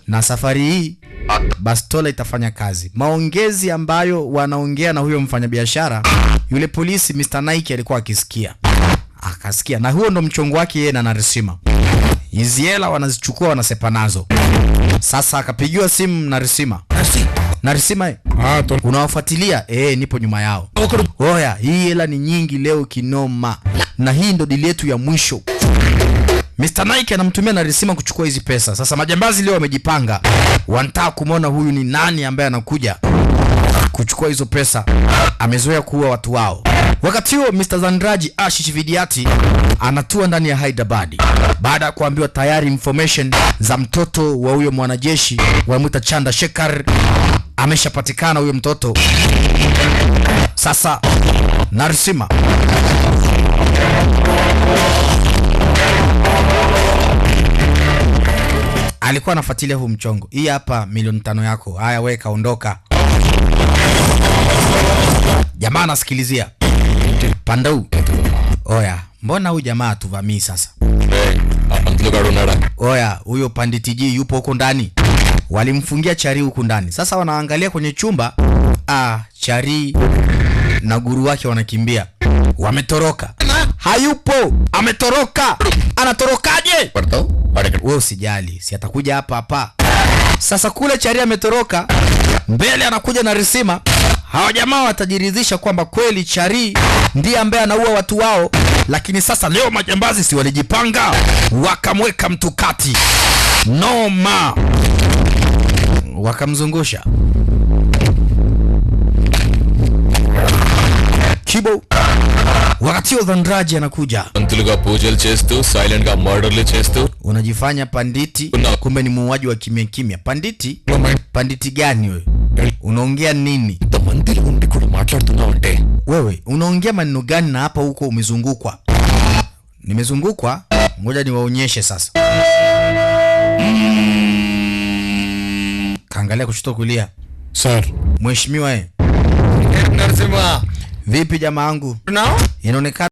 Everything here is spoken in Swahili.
Na safari hii bastola itafanya kazi. Maongezi ambayo wanaongea na huyo mfanyabiashara, yule polisi Mr. Nike alikuwa akisikia. Akasikia, na huo ndo mchongo wake yeye na Narisima. Hizi hela wanazichukua wanasepa nazo. Sasa akapigiwa simu Narisima. Narisima, unawafuatilia? Nipo nyuma yao. Oya, hii hela ni nyingi leo kinoma. Na hii ndo dili yetu ya mwisho. Mr. Nike anamtumia Narisima kuchukua hizi pesa. Sasa majambazi leo wamejipanga. Wanataka kumwona huyu ni nani ambaye anakuja kuchukua hizo pesa. Amezoea kuua watu wao. Wakati huo Mr. Zandraji Ashish Vidyarthi anatua ndani ya Hyderabad baada ya kuambiwa tayari information za mtoto wa huyo mwanajeshi wanamuita Chanda Shekhar ameshapatikana huyo mtoto. Sasa Narisima alikuwa anafuatilia huu mchongo. Hii hapa 5,000,000 yako. Haya weka, ondoka. Jamaa anasikilizia. Pandau. Oya, mbona huyu jamaa atuvamii sasa? Oya, huyo Panditiji yupo huko ndani. Walimfungia Chari huko ndani. Sasa wanaangalia kwenye chumba, Chari na guru wake wanakimbia. Wametoroka. Hayupo, ametoroka. Anatorokaje? Wewe usijali, si atakuja hapa hapa. Sasa kule Chari ametoroka, mbele anakuja na Narisima. Hawa jamaa watajiridhisha kwamba kweli Chari ndiye ambaye anaua watu wao. Lakini sasa leo majambazi si walijipanga, wakamweka mtu kati. Noma. Wakamzungusha Kibo. Wakati Dhanraji anakuja, పంతులుగా పూజలు చేస్తూ సైలెంట్ గా మర్డర్లు చేస్తూ unajifanya panditi, kumbe ni muuaji wa kimya kimya. Panditi? Panditi gani wewe? Unaongea nini? ఇంతమందిలో ఉండి కూడా మాట్లాడుతున్నావు అంటే Wewe unaongea maneno gani na hapa huko umezungukwa? Nimezungukwa? Ngoja niwaonyeshe sasa. Kaangalia kushoto kulia. Sir. Mheshimiwa Narasimha. Vipi jamaa wangu? Now? Inaonekana